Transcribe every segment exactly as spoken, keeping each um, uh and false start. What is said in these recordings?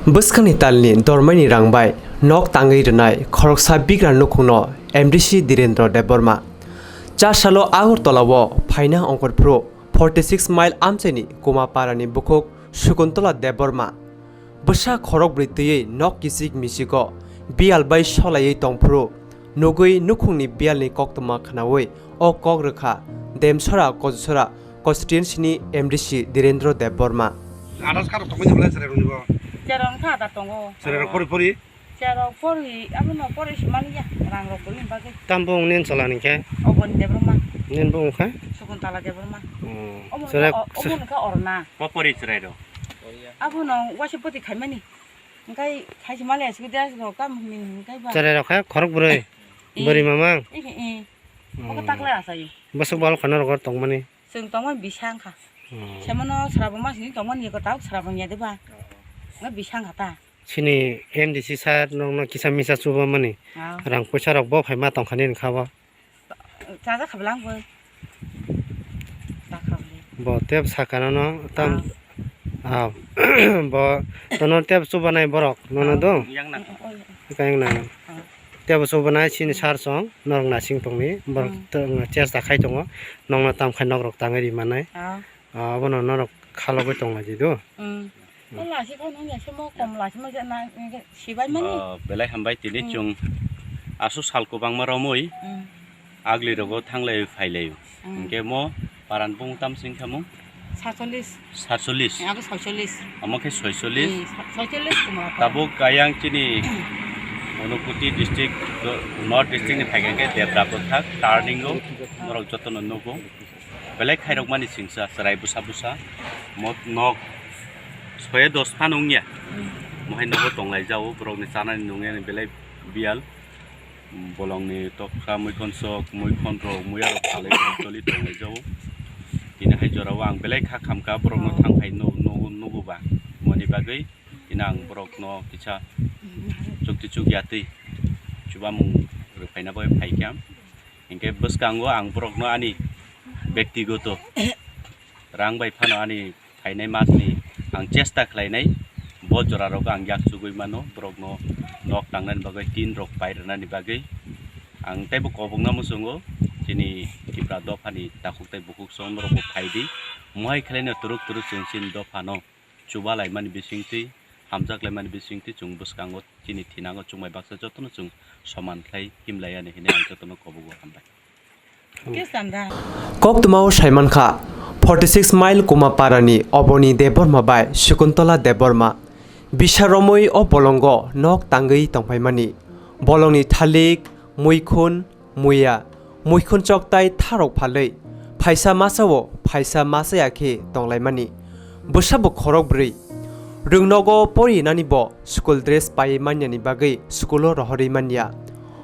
Bwskangni talni dormaini rang bai nok tangwi rwnai khoroksa bigra nukhungno M D C Direndra Debbarma. Chasalo Agartala-o phaina ongkhor phuru forty six mile amchaini Kumaparani bukhuk Sukuntola Debbarma. Bwsa khorokbrwi twiwi nok kichik michiko biyal bai solaiwi tongphuru nugwi nukhungni biyalni koktwma khnaui o kok rwkha Demsora Kojusora constituency-ni M D C Direndra Debbarma. Adas karo tongmani bolai chwrai rwni bo. Chwrai rok kha da tongo. Chwrai rok pori pori. Chwrai rok pori, abono pori simani ya, rang rok pori bagwi. Tam bo ungni cholani khe? Oboni Debbarma. Nin bo ungkha? Sukuntala Debbarma. Hmm. Omo chwrai o-, omo kha orna. Bo pori chwrai rok. Abono waisa poti khaimani. Engkai khaisi mali asuk dia asuk kam hini hini kai ba. Chwrai rok kha khorok bwrwi. Eh. Bwrwi mamang. Eh, eh. Obo taklai asai. Bwswk bal khana rok tongmani. Chwng tongmani bisang kha. Hmm. Semano srabo masini tongmani ko tau srabo nya de ba. Nga bisang kha ta. Sini M D C sir nokno kisa misa chubamani. Ah. Rang poisa rok bo phaima tongkhani wngkha bo. Chajakha bwlang bo. Bo tep sakano no tam. Ah. Ah. Bo tono tep chubanai borok nono dong. Yang na. Kayang na. Ah. Tep chubanai sini sar song norok nasing tongni borok chesta khai tongo. Nokno tam khai nokrok tangwi ri manai. Ah. Ah, abono norok khalogwi tonglaidi do. Hmm. Kom lasi kho nung ya semo kom lasi mo na sibai mani. Ah, belai hambai tini chwng aswk sal kwbangma romwi agli rogo thanglai phailai. Hmm. Hwnkhe mo paran bung tam sing khamung? Satchollis. Satchollis. Eh, abo soicholish. Amo khe soicholish. Eh, sa-, soicholish kumara. Tabuk ayang chini Unakoti district, North district ni phaikhe Debra bwthak turning o norok jotono nugo. Belai khairokmani singsa chwrai bwsa bwsa mo nok soya dos phan wngya. Hmm. Mohai nogo tonglai jao borokni chanani nungya belai biyal. Bolongni toksa muikhon sok, muikhon rok, muya rok salai choli tonglai jao. Tini hai jorao ang belai kha khamkha borokno thang phai nu-, nu-, nugo ba. Moni bagwi tini ang borokno kisa chukti chuk yatwi chubamung rwphaina bagwi phaikha. Hinkhe bwskango ang borokno ani bektigoto rang bai phano ani phainai masni ang chesta khlainai, bo jora rogo ang yak chugui mano, borokno nok tangnani bagwi, tin rok pai rwnani bagwi. Ang teibo kobokna muchungo, chini Tipra dophani takhuk tei bukhuk song norokbo phaidi, mohai khlaino turuk turuk chwng chini dophano chuba laimani bisingtwi, hamjak laimani bisingtwi chwng bwskango chini thinango chwngbai baksa jotono chwng soman khlai himlai ani hinwi ang jotono kobogo hambai. Koktwmao saimankha, forty six mile Kumaparani Oboni Debbarma bai Sukuntola Debbarma. Bisa romwi o bolongo nok tangwi tongphaimani. Bolongni thalik, muikhun, muya, muikhun chok tai tharok phalwi, phaisa masao, phaisa masaya khe tonglaimani. Bwsabo khorok bwrwi. Rwngnogo porinani bo school dress paiwi manyani bagwi school-o rohorwi manya.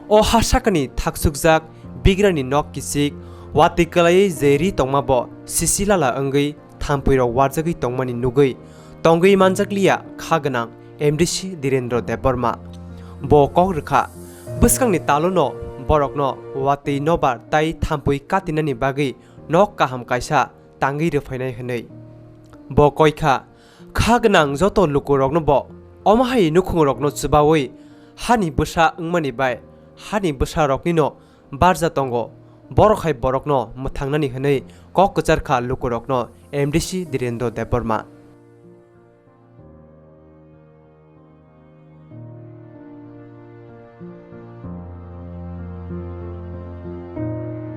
O ha sakani thaksukjak bigrani nok kichik watwi kwlaiwi je ri tongma bo sisi lala wngwi thampui rok warjagwi tongmani nugwi tongwi manjakliya kha gwnang M D C Direndra Debbarma. Bo kok rwkha, bwskangni talono borokno watwi nobar tai thampui katinani bagwi nok kaham kaisa tangwi rwphainai hwnwi. Bo koi kha, kha gwnang joto lukurokno bo omo hai nukhungrokno chubaui hani bwsa wngmani bai hani bwsaroknino barja tongo, borok hai borokno mwthangnani hwnwi kok kwchar kha lukurokno M D C Direndra Debbarma.